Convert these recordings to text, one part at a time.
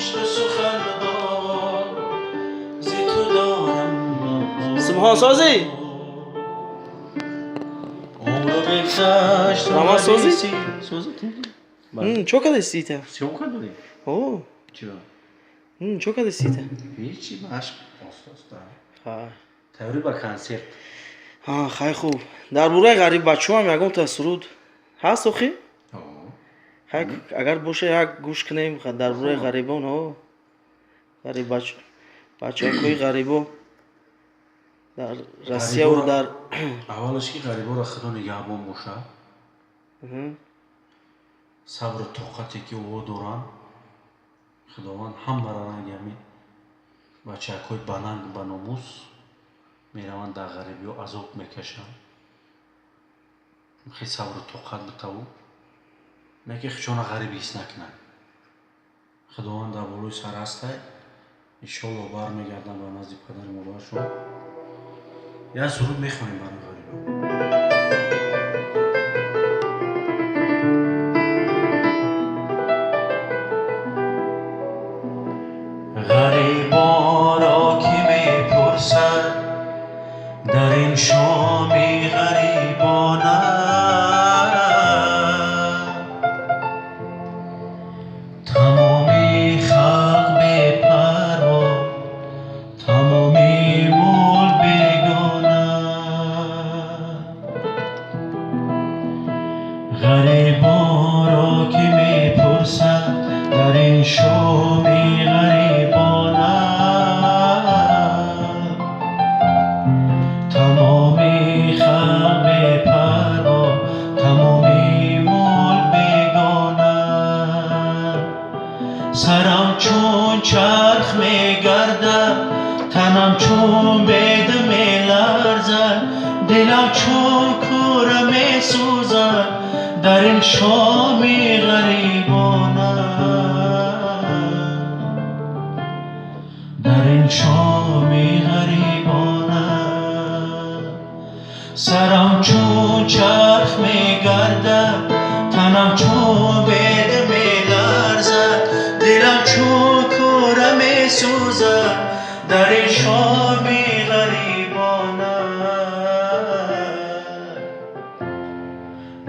ишқу суханҳо зи ту дорам. Субҳон созӣ? Умру бигзашт. Роман созӣ? Созӣ. Чо кардасти та? Съёмка дорем. О. Чиро? Чо кардасти та? Ҳечи, машқ, оста оста. Ҳа. Тайёрӣ ба консерт. Ҳа, хай, хуб. Дар бораи ғариббачаҳоам ягон та суруд ҳаст охи? Хай, агар боша, як гӯш кунем дар бораи ғарибон. О, ғариббач бачакҳои ғарибо дар Россияву дар Аввалаш ки ғариборо Худо нигаҳбон бошад, сабру тоқате ки ӯ доранд, Худованд ҳамаро ранги ҳамин бачакҳои бананг, баномус мераванд, дар ғарибиҳо азоб мекашанд, хел сабру тоқат битаву не ки худшона ғариб ҳис накунанд. Худованд дар болои сар ҳастай, иншолло бармегарданд ба назди падару модарашон. Як суруд мехонем барои ғарибо. Ғарибонро кӣ мепурсад дар ин шоми ғарибона? Тамоми халқ бепарво, тамоми мулк бегона. Ғарибонро кӣ мепурсад дар ин шоми ғарибона? Тамоми халқ бепарво, тамоми мулк бегона. Сарам чун чарх мегардад, танам чун бед меларзад, дилам чун кӯра месӯзад дар ин шоми ғарибона, дар ин шоми ғарибона. Сарам чун чарх мегардад, танам чун бед меларзад, дилам чун кӯра месӯзад дар ин шоми ғарибона,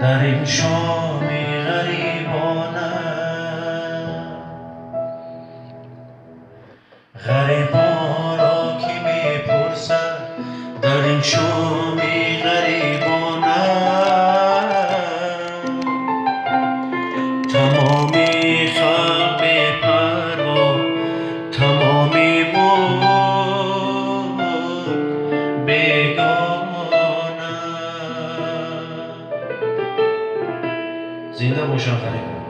дар ин шоми ғарибона. Ғарибонро кӣ мепурсад дар ин шоми ғарибона? Тамоми халқ бепарво, тамоми мулк бегона. Зинда бошанд ғарибон.